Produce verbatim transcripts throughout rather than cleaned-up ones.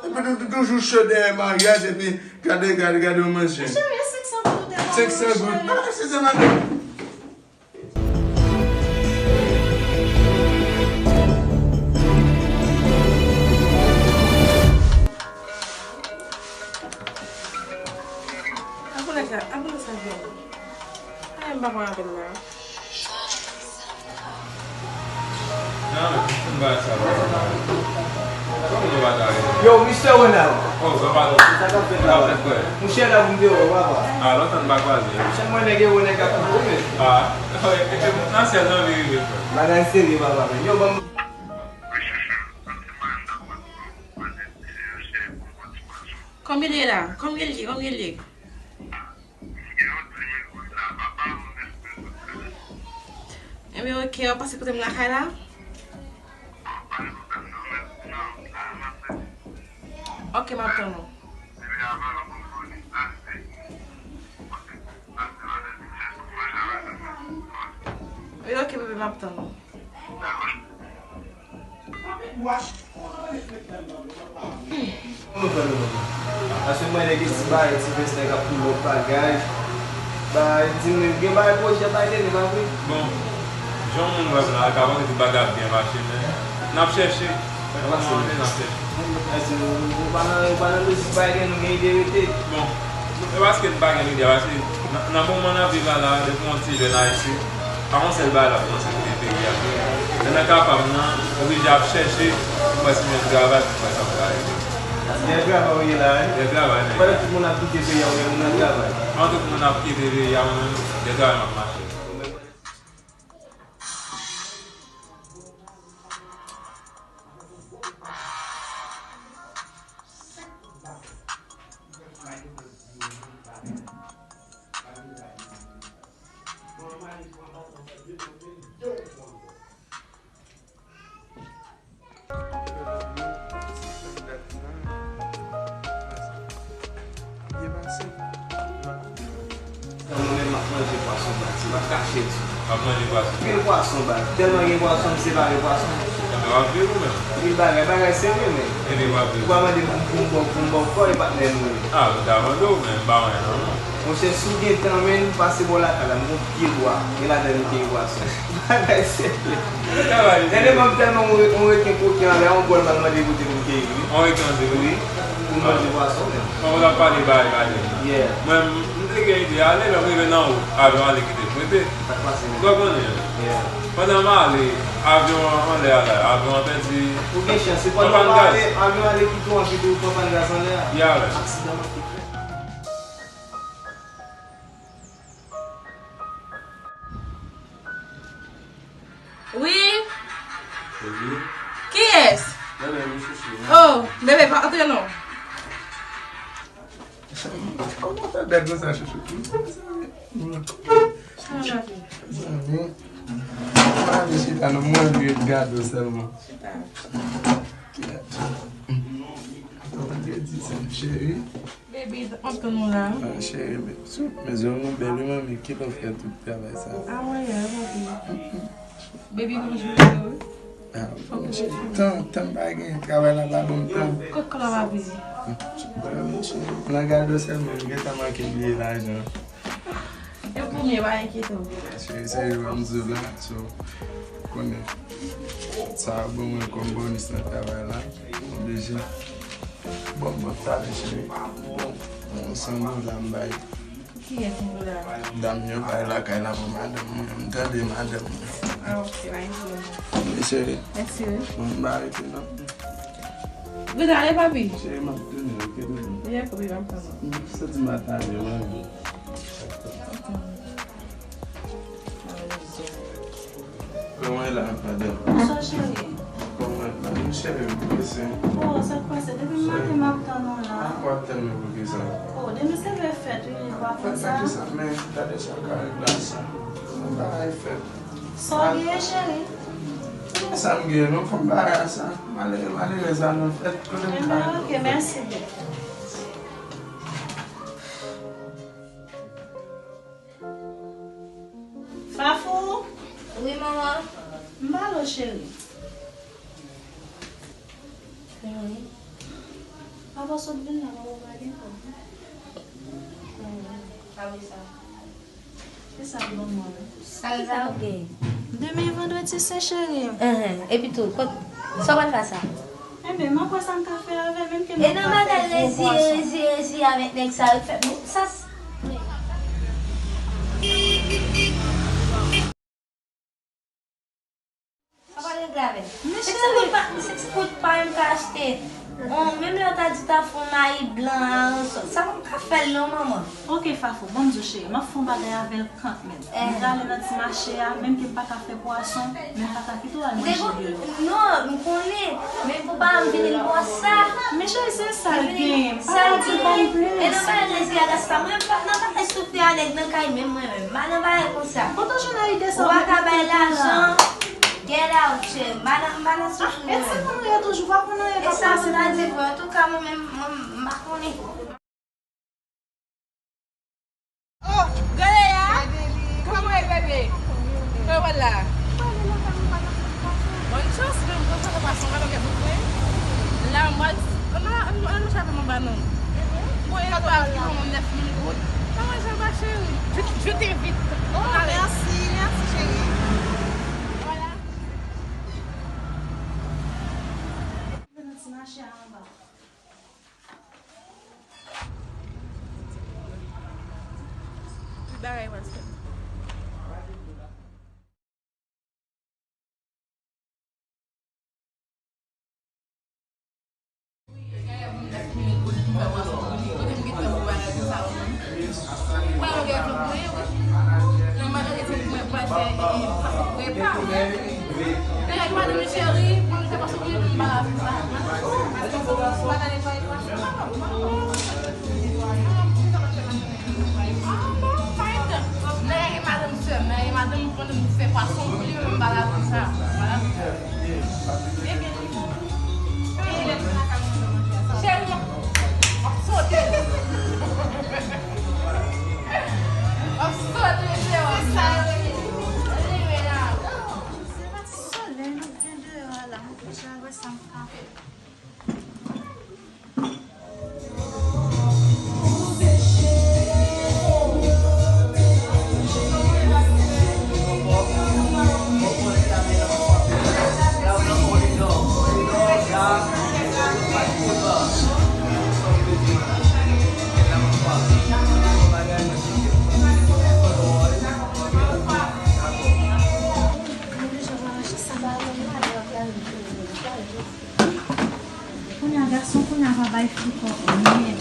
Epi nou toujou cho dèyè maryaj, epi gade, gade, gade yon manzè. Cheri, e senk san goud ou te ba mwen, cheri. Senk san goud. Ah, se sèlman. Anboulans la, anboulans la vini. Ay, m pa pran apèl la. Non, men, m ba sa, ba sa. Kòman nou pa ta rete? Yo, mistè Ronald. Oh, papa, non. Sa k ap fèt la? Sa k ap fèt, frè? Monchè, la pou m te wè w, papa. Ah, lontan n pa kwaze. Monchè, mwen nèg e wè nèg ap tou men. Ah, nan syèl nan li rive, frè. Bagay serye, papa, men. Yo, ban m. Kòman l ye la? Kòman l ye? Kòman l ye? Ebyen, oke, w ap pase kote m lakay la? Oke, m ap tann ou. Ebyen, oke, bebe, m ap tann ou. Kòman nou fè nou menm? Paske mwen nèg e ti bagay, ti vès nèg ap pou lòt bagay. Bagay, di m gen bagay pwojè bagay tande, pa vre? Bon, jan moun wè m la, ka panse ti bagay ap byen mache, men n ap chèche. N ap chèche. N ap chèche. Èske nou, nou pa nan, nou pa nan lojik bagay, nou gen ide rete? Bon, e paske n pa gen ide, paske nan, nan moman n ap viv la, la, depi yon ti jèn Ayisyen, pa yon sèl bagay l ap panse, se peyi a. Lè n kapab nan, oblije ap chèche pou wè si m jwenn travay, pou wè sa m ka regle. Dèyè travay ou ye la, wi. Dèyè travay, men. Pandan tout moun ap kite peyi a, ou gen moun nan travay. Pandan tout moun ap kite peyi a, mwen menm, dèyè travay m ap mache. Byen pase. Mwen menm, m ap manje pwason, baz, m ap kache di. W ap manje pwason? Pil pwason, baz. Tèlman gen pwason, m separe pwason. Ebyen, w ap viv ou menm? Pil bagay, bagay serye, men. Ebyen, w ap viv. Ou pa mande m pou m ba w, pou m ba w kò, e patnè nou ye. Ah, m ta mande w, men m pa wè non. Monchè, si w gen tan, men, pase bò lakay la, m gon pye bwa, e ladan l m kenbe pwason. Bagay serye. Travay, tande, m ap tèlman yon re-, yon reken koken anlè, yon bòl m al mande kote pou m keyi, wi. Yon reken anlè, wi. Wi. Pou m manje pwason menm. Kòman w t ap pale bagay, bagay la? Yeah. Mwen, m, m te gen ide ale, lè m rive nan wout, avyon ale kite m rete. Sa k pase menm? Ou konnen. Yeah. Pandan m ale, avyon an anlè a la, avyon an pèdi. Ou gen chans, se pandan w ale, avyon ale kite w anvi tou, ou pran pàn gaz anlè a. Yeah, man. Aksidan manke fèt. Wi? Wi. Kiyès? Bebe, m chouchou. Oh, bebe, pa antre non. Kòman fè bèl konsa, chouchou? Mezanmi. Mezanmi. Pa vle chita non, mwen vle gade w sèlman. Chita. Kiyès? Antre di sa, cheri. Baby, antre nou la. Ah, cheri, men, sou, men zòrèy nou bèl, wi, manmi. Kilè w fè tout travay sa? Ah, mwen, yè, papi. Baby, bonjou, wi. Ah, bon, cheri. Tan, tan pa gen, travay la pa ban m tan. Kot kòlò, papi? Nan gade w sèlman, m gentan manke bliye lajan. E premye, pa enkyete w. Cheri, se yo m di w la, so, konnen. Sa yo ban mwen kòm bonis nan travay la. Oblije. Bon, bon, talè, cheri. Bon, yon san dola m bay. Kiyès san dola? Dam yo bay lakay la pou madanm mwen. M tande madanm mwen. Ah, ok, pa gen pwoblèm. Wi, cheri. Mèsi, wi. Bon, m pa rete, non. Gouda, ale, papi. Cheri, m ap tounen, ok, tounen. Wi, ok, papi, m ap tann ou. M santi m ap tande, mwen. Kòman w ye la, madanm? Bonswa, cheri. Kòman w ye la? Cheri, m prese. Oh, sa k pase? Depi maten m ap tann ou la. Ankò w ap tann mwen pou kisa? Oh, demen se lè fèt, wi, ou pa konn sa? Fèt sa kisa? Men, gade sa w ka regle sa. Yon bagay fèt. Sa w gen, cheri? Sa m gen, non, fò m bagay sa. Malere, malere, sa nan fèt. Kote m ka... Ebyen, ok, mèsi, bebe. Fafou? Wi, manman. M pale w, cheri. Wi. Avan w sot vin la, papa pa gen kòb. Sa vle sa. Ki sa l ban mwen? Sa l ba w? Demen vandredi, se cheri. Enhen. Epi tou, kot, sa w pral fè sa? Enben, m ap wè sa m ka fè avè l, menm ke m ap fè gwo pwason. E nan bagay rezi, rezi, rezi avèk nèg sa yo k fè m sa. Sa pa regle avè l. Se ti kout pa, se ti kout pa menm ka achte. Bon, menm lè w ta di ta fè yon mayi blan a, sa pa ka fè l non, manman. Ok, Fafou, ban m di w cheri, m ap fè yon bagay avè l kanmenm. M prale nan ti mache a, menm ke m pa ka fè pwason, men m pa ka kite w al manje deyò. Non, m konnen, men pou pa m vini l konsa. Men cheri, se sa l gen, m pa ka di l ban m plis. E nan bagay rezi a, gade sa, mwen pa, nan bagay soufri a nèg nan kay menm mwen menm. M pa nan bagay konsa. Ou pa ka bay lajan. Get out, cheri. M pa nan, m pa nan soufri mwen menm. E ti moun ou ye toujou, pa konn anyen k ap pase pou ou. Antouka, mwen menm, mwen, m pa konnen. Oh, Galeya! Kòman w ye, bebe? Kòman w la? Bòn chans, men mwen pa ka pase anba nan kè bout mwen. La, mwen, ann, ann, ann, ann, chape m anba non. Bon, e pa ki bon, nèf mil goud. Kòman jan ba cheri? Je, je t'invite. Oh, mèsi, mèsi, cheri. Voilà. Vin nan ti mache a anba. Bagay pral fèt. Nèg madanm cheri, mwen se pa sou mwen menm ba la konsa. Paske fò mwen pa ta netwaye pwason. Ah bon, pa entan. Nèg madanm sè, nèg madanm pandan nou fè pwason pou li menm ba la konsa. Ba la konsa. Cheri, w ap sote. W ap sote, cheri. Sa yo rele. Ann rive la. Se pa ti solèy nou gen deyò a la, mwen deja wè sa m ka fè. Kounye a, gason kounye a pa bay fi kòb menm.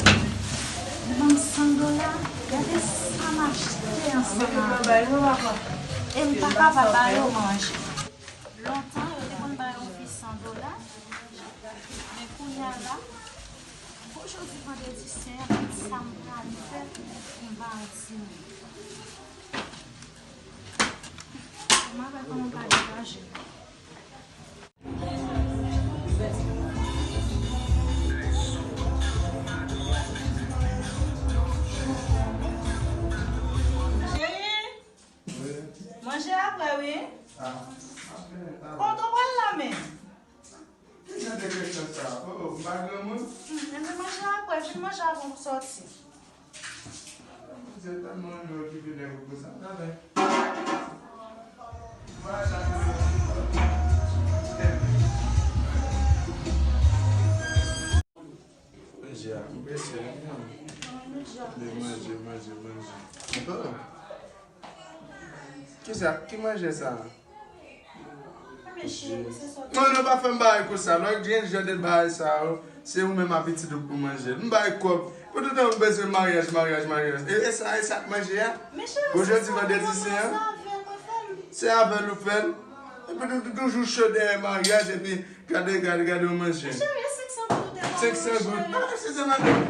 Li ban m san dola, gade sa m achte ansanm avè l. E m pa ka pa ba yo manje. Lontan, yo te konn ba yon fi san dola, men kounye a la, pou jodi vandredi sen an, men sa m prale fè pou m ba yon timoun. M ap wè kòman m ka degaje m. Cheri, manje a prè wi. Kote w pral la menm? Ki jan de kesyon sa? Oh, oh, m pa granmoun? Hmm, enben manje a prè, vin manje avan pou sòti. Bondye tèlman renmen okipe nèg ou konsa, talè. Manje a, m prese, wi, non. Men manje, manje, manje. Oh. Kisa? Ki manje sa? Non, non, pa fè m bagay konsa. Lè w gen jan de bagay sa yo, se ou menm ak pitit ou k pou manje. M bay kòb. Pou toutan ou bezwen maryaj, maryaj, maryaj. E, e sa, e sa k manje a? Pou jodi vandredi sen an? Se avè l ou fè l. Epi nou toujou cho dèyè maryaj, epi gade, gade, gade yon manje. Senk san goud. Ah, se sa, madanm.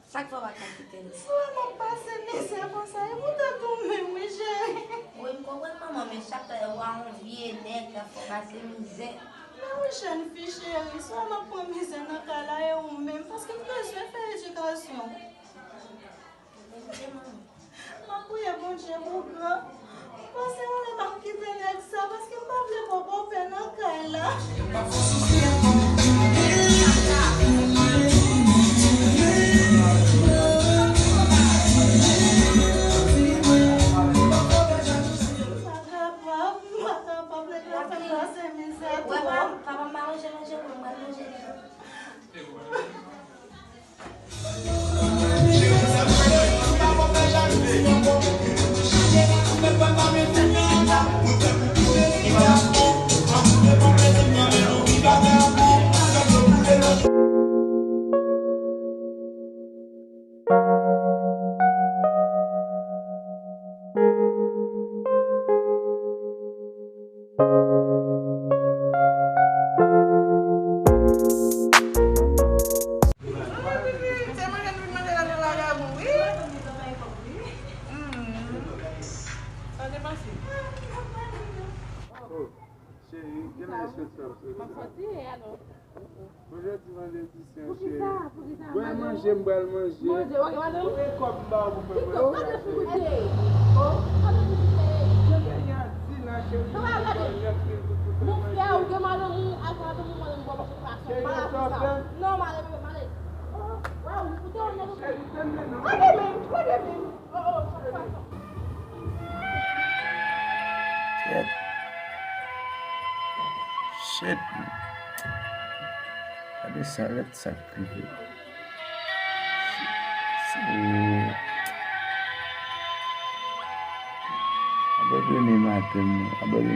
Sa k fè w pa ka kite l? Sou m ap pase mizè konsa, e pou tèt ou menm, wi, cheri. Wi, m konprann, manman, men chak tan w a yon vye nèg k ap fè w pase mizè. Men yon jèn fi, cheri, sou m ap pran mizè nan kay la, e ou menm, paske m bezwen fè edikasyon. M ap priye Bondye pou gran. M panse yon lè m ap kite nèg sa, paske m pa vle pran bòpè nan kay la. M pa kapab, m pa kapab, nèg la fè m pase mizè twòp. Papa m pa manje manje, mwen m pral manje li. Se manje nou vin manje la nan lagabou, wi. Hmm. Sa te pase? Oh, cheri, gen lè sot sa, sot sa. Mwen jodi vandredi sen, cheri. Poukisa? Poukisa? Mwen manje, m pral manje. Manje, w a gen madanm? Konbyen kòb m ba w pou fè manje? Ki kòb? Gade pou kote. Oh. Gade pou kote. Gade pou kote. Gade. Mon frè, ou gen madanm ou, ak madanm ou, madanm ou, bon, bon, bon, bon. Cheri, sa w fè? Non, m ale, m ale. Oh, waw, ou te yon nèg. Cheri, tann men non. Gade men, gade men. Oh, oh, sa fè sa. Shit. Shit. Gade sa, gade sa k rive. Shit. Abandone maten, non. Abandone.